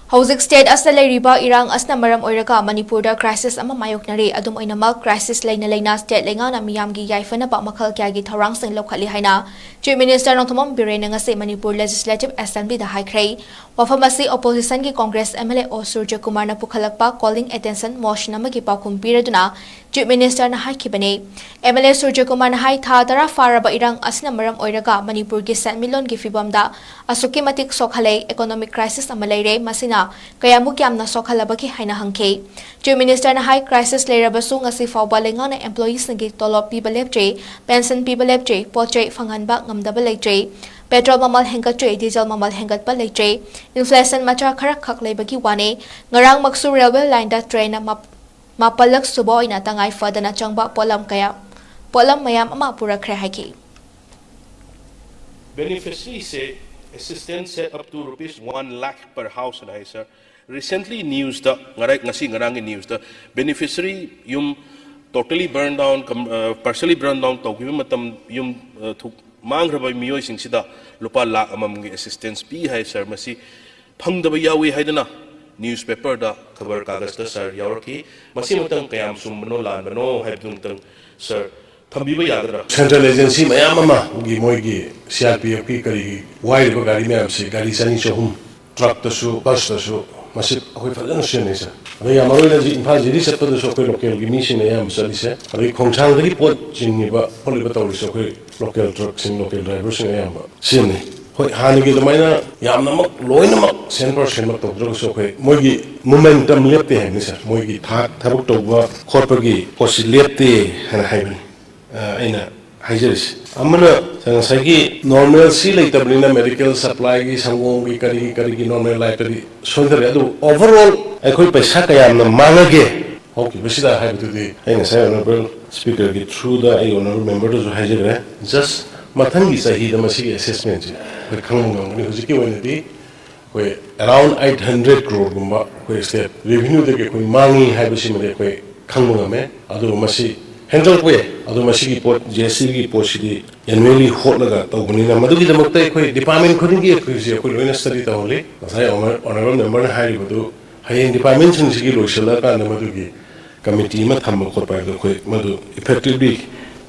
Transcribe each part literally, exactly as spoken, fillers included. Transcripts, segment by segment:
ꯍꯧꯖꯤꯛ state ꯑꯁꯤꯗ ꯂꯩꯔꯤꯕ ꯏꯔꯥꯡ ꯑꯁꯤꯅ ꯃꯔꯝ ꯑꯣꯏꯔꯒ ꯃꯅꯤꯄꯨꯔꯗ crisis ꯑꯃ ꯃꯥꯌꯣꯛꯅꯔꯤ꯫ ꯑꯗꯨꯝ ꯑꯣꯏꯅꯃꯛ, crisis ꯂꯩꯅ ꯂꯩꯅ state ꯂꯩꯉꯥꯛꯅ ꯃꯤꯌꯥꯝꯒꯤ ꯌꯥꯏꯐꯅꯕ ꯃꯈꯜ ꯀꯌꯥꯒꯤ ꯊꯧꯔꯥꯡꯁꯤꯡ ꯂꯧꯈꯠꯂꯤ ꯍꯥꯏꯅ Chief Minister ꯅꯣꯡꯊꯣꯝꯕꯝ ꯕꯤꯔꯦꯟꯅ ꯉꯁꯤ ꯃꯅꯤꯄꯨꯔ Legislative Assemblyꯗ ꯍꯥꯏꯈ꯭ꯔꯦ꯫ ꯋꯥꯐꯝ ꯑꯁꯤ oppositionꯒꯤ Congress MLA ꯑꯣ ꯁꯨꯔꯖꯀꯨꯃꯥꯔꯅ ꯄꯨꯈꯠꯂꯛꯄ calling attention motion ꯑꯃꯒꯤ ꯄꯥꯎꯈꯨꯝ ꯄꯤꯔꯗꯨꯅ Chief Ministerꯅ ꯍꯥꯏꯈꯤꯕꯅꯤ꯫ MLA ꯁꯨꯔꯖꯀꯨꯃꯥꯔꯅ ꯍꯥꯏ, ꯊꯥ ꯇꯔꯥ ꯐꯥꯔꯕ ꯏꯔꯥꯡ ꯑꯁꯤꯅ ꯃꯔꯝ ꯑꯣꯏꯔꯒ ꯃꯅꯤꯄꯨꯔꯒꯤ ꯁꯦꯟꯃꯤꯠꯂꯣꯟꯒꯤ ꯐꯤꯕꯝꯗ ꯑꯁꯨꯛꯀꯤ ꯃꯇꯤꯛ ꯁꯣꯛꯍꯜꯂꯦ, economic crisis ꯑꯃ ꯂꯩꯔꯦ, ꯃꯁꯤꯅ ꯀꯌꯥꯃꯨꯛ ꯌꯥꯝꯅ ꯁꯣꯛꯍꯜꯂꯕꯒꯦ ꯍꯥꯏꯅ ꯍꯪꯈꯤ꯫ Chief Ministerꯅ ꯍꯥꯏ, crisis ꯂꯩꯔꯕꯁꯨ ꯉꯁꯤ ꯐꯥꯎꯕ ꯂꯩꯉꯥꯛꯅ employeesꯁꯤꯡꯒꯤ ꯇꯣꯂꯣꯞ ꯄꯤꯕ ꯂꯦꯞꯇ꯭ꯔꯤ, pension ꯄꯤꯕ ꯂꯦꯞꯇ꯭ꯔꯤ, ꯄꯣꯠ ꯆꯩ ꯐꯪꯍꯟꯕ ꯉꯝꯗꯕ ꯂꯩꯇ꯭ꯔꯤ꯫ Petrol ꯃꯃꯜ ꯍꯦꯟꯒꯠꯇ꯭ꯔꯤ, diesel ꯃꯃꯜ ꯍꯦꯟꯒꯠꯄ ꯂꯩꯇ꯭ꯔꯤ, inflation ꯃꯆꯥ ꯈꯔꯈꯛ ꯂꯩꯕꯒꯤ ꯋꯥꯅꯤ꯫ ꯉꯔꯥꯡꯃꯛꯁꯨ railway lineꯗ trainꯅ ꯃꯥ-, ꯃꯥꯄꯜꯂꯛ ꯁꯨꯕ ꯑꯣꯏꯅ ꯇꯉꯥꯏ ꯐꯗꯅ ꯆꯪꯕ ꯄꯣꯠꯂꯝ ꯀꯌꯥ, ꯄꯣꯠꯂꯝ ꯃꯌꯥꯝ ꯑꯃ ꯄꯨꯔꯛꯈ꯭ꯔꯦ ꯍꯥꯏꯈꯤ꯫ Beneficiaryꯁꯦ assistance say up to rupees one lakh per house high sir꯫ Recently newsꯇ, ꯉꯔꯥꯡ, ꯉꯁꯤ ꯉꯔꯥꯡꯒꯤ newsꯇ beneficiary ꯌꯨꯝ totally burn down, com-, ꯑ, partially burn down ꯇꯧꯈꯤꯕ ꯃꯇꯝ, ꯌꯨꯝ, ꯑ, ꯊꯨ-, ꯃꯥꯡꯈ꯭ꯔꯕ ꯃꯤꯑꯣꯏꯁꯤꯡꯁꯤꯗ ꯂꯨꯄꯥ ꯂꯥꯈ ꯑꯃꯃꯝꯒꯤ assistance ꯄꯤ ꯍꯥꯏ sir꯫ ꯃꯁꯤ ꯐꯪꯗꯕ ꯌꯥꯎꯏ ꯍꯥꯏꯗꯨꯅ newspaperꯗ, ꯈꯕꯔ ꯀꯥꯒꯖꯇ sir ꯌꯥꯎꯔꯛꯈꯤ꯫ ꯃꯁꯤ ꯃꯇꯪ ꯀꯌꯥꯝ ꯆꯨꯝꯕꯅꯣ ꯂꯥꯟꯕꯅꯣ ꯍꯥꯏꯕꯗꯨ ꯑꯃꯇꯪ sir ꯊꯝꯕꯤꯕ ꯌꯥꯒꯗ꯭ꯔꯥ? Central agency ꯃꯌꯥꯝ ꯑꯃꯒꯤ ꯃꯣꯏꯒꯤ CRPFꯀꯤ ꯀꯔꯤꯒꯤ ꯋꯥꯏꯔꯤꯕ ꯒꯥꯔꯤ ꯃꯌꯥꯝꯁꯤ, ꯒꯥꯔꯤ ꯆꯅꯤ ꯆꯍꯨꯝ, truckꯇꯁꯨ, busꯇꯁꯨ, ꯃꯁꯤ ꯑꯩꯈꯣꯏ ꯐꯖꯅ ꯁꯤꯖꯤꯟꯅꯩ sir꯫ ꯑꯗ ꯌꯥꯝ ꯃꯔꯨ ꯑꯣꯏꯅ ꯍꯧꯖꯤꯛ ꯏꯝꯐꯥꯜ ꯖꯤꯔꯤ ꯆꯠꯄꯗꯁꯨ ꯑꯩꯈꯣꯏ localꯒꯤ ꯃꯤꯁꯤꯡꯅ ꯑꯌꯥꯝꯕ ꯆꯠꯂꯤꯁꯦ꯫ ꯑꯗꯒꯤ ꯈꯣꯡꯁꯥꯡꯗꯒꯤ ꯄꯣꯠ ꯆꯤꯡꯉꯤꯕ ꯈꯣꯠꯂꯤꯕ ꯇꯧꯔꯤꯁꯦ ꯑꯩꯈꯣꯏ local truckꯁꯤꯡ, local driverꯁꯤꯡ ꯑꯌꯥꯝꯕ ꯁꯤꯖꯤꯟꯅꯩ꯫ ꯍꯣꯏ, ꯍꯥꯟꯅꯒꯤ ꯑꯗꯨꯃꯥꯏꯅ ꯌꯥꯝꯅꯃꯛ ꯂꯣꯏꯅꯃꯛ cent per centꯃꯛ ꯇꯧꯗ꯭ꯔꯒꯁꯨ ꯑꯩꯈꯣꯏ ꯃꯣꯏꯒꯤ momentum ꯂꯦꯞꯇꯦ ꯍꯥꯏꯕꯅꯤ sir꯫ ꯃꯣꯏꯒꯤ ꯊꯥꯛ ꯊꯕꯛ ꯇꯧꯕ ꯈꯣꯠꯄꯒꯤ ꯄꯣꯠꯁꯤ ꯂꯦꯞꯇꯦ ꯍꯥꯏꯅ ꯍꯥꯏꯕꯅꯤ꯫ ꯑ, ꯑꯩꯅ ꯍꯥꯏꯖꯔꯤꯁꯤ꯫ ꯑꯃꯅ ꯉꯁꯥꯏꯒꯤ normalcy ꯂꯩꯇꯕꯅꯤꯅ medical supplyꯒꯤ, ꯁꯪꯒꯣꯝꯒꯤ, ꯀꯔꯤꯒꯤ, ꯀꯔꯤꯒꯤ normal lifeꯇꯗꯤ ꯁꯣꯏꯗꯔꯦ꯫ ꯑꯗꯨꯕꯨ overall ꯑꯩꯈꯣꯏ ꯄꯩꯁꯥ ꯀꯌꯥꯝꯅ ꯃꯥꯡꯉꯒꯦ ꯍꯧꯈꯤꯕꯁꯤꯗ ꯍꯥꯏꯕꯗꯨꯗꯤ ꯑꯩ ꯉꯁꯥꯏ honourable speakerꯒꯤ throughꯗ ꯑꯩ honourable memberꯗꯁꯨ ꯍꯥꯏꯖꯈ꯭ꯔꯦ꯫ Just ꯃꯊꯪꯒꯤ ꯆꯍꯤꯗ ꯃꯁꯤꯒꯤ assessmentꯁꯤ ꯑꯩꯈꯣꯏ ꯈꯪꯕ ꯉꯝꯒꯅꯤ꯫ ꯍꯧꯖꯤꯛꯀꯤ ꯑꯣꯏꯅꯗꯤ ꯑꯩꯈꯣꯏ around eight hundred croreꯒꯨꯝꯕ ꯑꯩꯈꯣꯏ state revenueꯗꯒꯤ ꯑꯩꯈꯣꯏ ꯃꯥꯡꯉꯤ ꯍꯥꯏꯕꯁꯤꯃꯗꯤ ꯑꯩꯈꯣꯏ ꯈꯪꯕ ꯉꯝꯃꯦ꯫ ꯑꯗꯨꯒ ꯃꯁꯤ ꯍꯦꯟꯒꯠꯂꯛꯄ ꯌꯥꯏ꯫ ꯑꯗꯣ ꯃꯁꯤꯒꯤ ꯄꯣꯠ, ꯖꯤ ꯑꯦꯁ ꯇꯤꯒꯤ ꯄꯣꯠꯁꯤꯗꯤ annually ꯍꯣꯠꯂꯒ ꯇꯧꯕꯅꯤꯅ, ꯃꯗꯨꯒꯤꯗꯃꯛꯇ ꯑꯩꯈꯣꯏ department ꯈꯨꯗꯤꯡꯒꯤ ꯑꯩꯈꯣꯏꯁꯦ, ꯑꯩꯈꯣꯏ ꯂꯣꯏꯅ study ꯇꯧꯍꯜꯂꯤ꯫ ꯉꯁꯥꯏ honour-, honourable member ꯅ ꯍꯥꯏꯔꯤꯕꯗꯨ, ꯍꯌꯦꯡ department ꯁꯤꯡꯁꯤꯒꯤ ꯂꯣꯏꯁꯤꯜꯂꯛꯑꯀꯥꯟꯗ ꯃꯗꯨꯒꯤ committee ꯑꯃ ꯊꯝꯕ ꯈꯣꯠꯄ ꯍꯥꯏꯕꯗꯣ ꯑꯩꯈꯣꯏ ꯃꯗꯨ effectively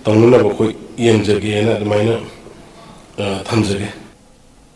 ꯇꯧꯅꯅꯕ ꯑꯩꯈꯣꯏ ꯌꯦꯡꯖꯒꯦꯅ ꯑꯗꯨꯃꯥꯏꯅ, ꯑ, ꯊꯝꯖꯒꯦ꯫